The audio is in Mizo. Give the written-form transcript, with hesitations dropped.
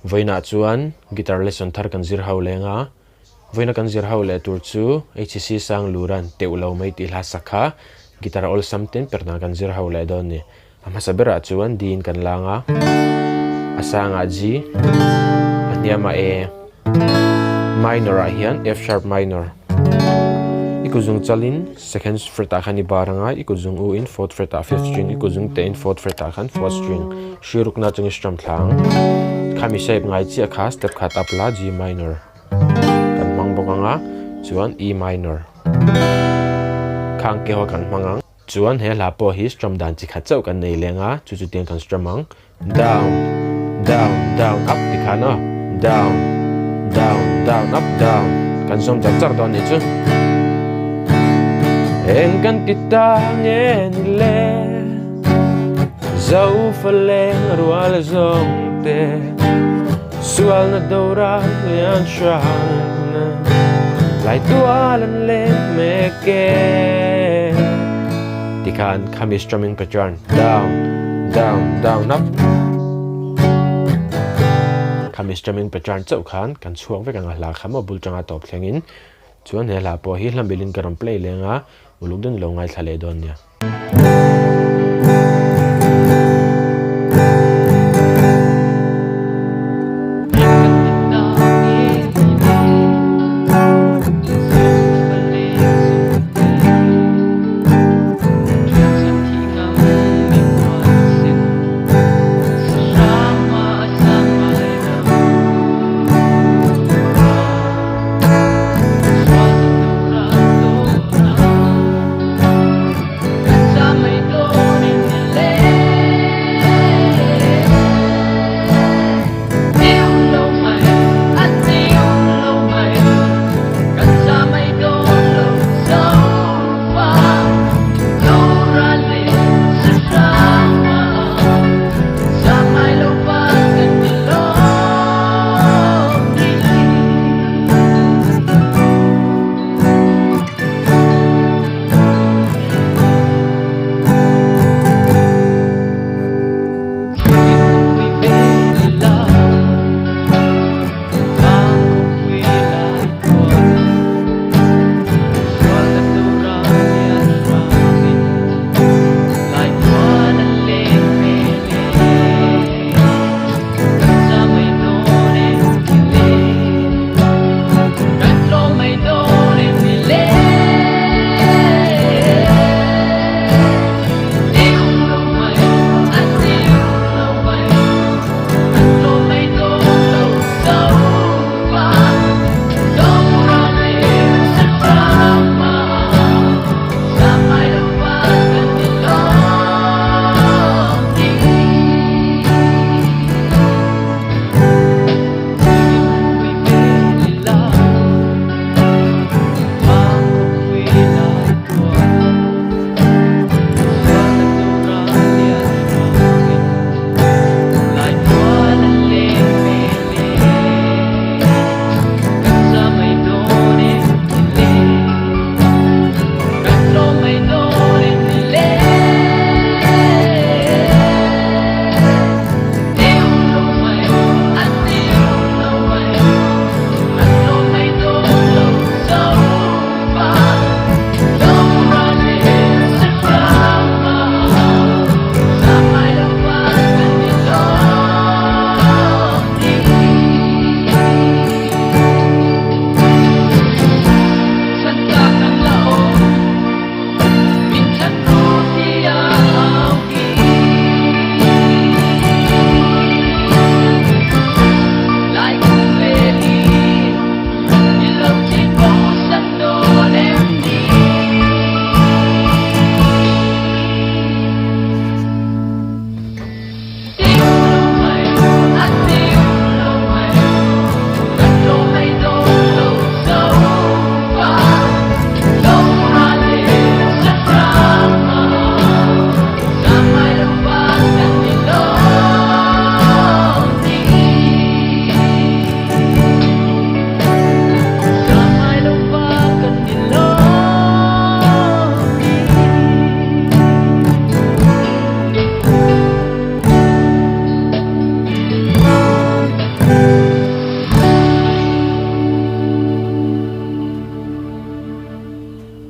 Vawiinah chuan guitar lesson thar kan zir ho leng a, vawiina kan zir ho leh tur chu HCC Sangluran teuh lo mai tih hla sak kha guitar awlsam ten per dan kan zir ho leh dawn ni. A hmasa berah chuan D in kan lang a, a sangah G, a hniamah A, minor ah hian F sharp minor. I kut zung chalin second fret ah khan i bar anga, i kut zung u in fourth fret ah fifth string, i kut zung te in fourth fret ah khan fourth string, hri rukna atangin strum thlang. Khami shape ngai chiah kha step khat up la G minor kan hmang bawk anga, chuan E minor khang ke ho kan hmang ang. Chuan he hla pawh hi strum dan chi khat chauh kan nei leng a, chu chu tiang kan strum ang, down, down, down, up ti khan aw, down, down, down, up, down kan zawm char char dawn nih chu. Eng kan ti ta nge ni le, zo fa leng rual zawng te, sualna dora lian hrang lai tual an leng mek e. Tikhan khami strumming pattern down down down up khami strumming pattern chauh khan kan chhuak vek ang a hla kha maw bul tanga tawp thlengin chuan he hla pawh hi hla milin ka rawn play leng a uluk deuhin lo ngaithla leh dawn nia.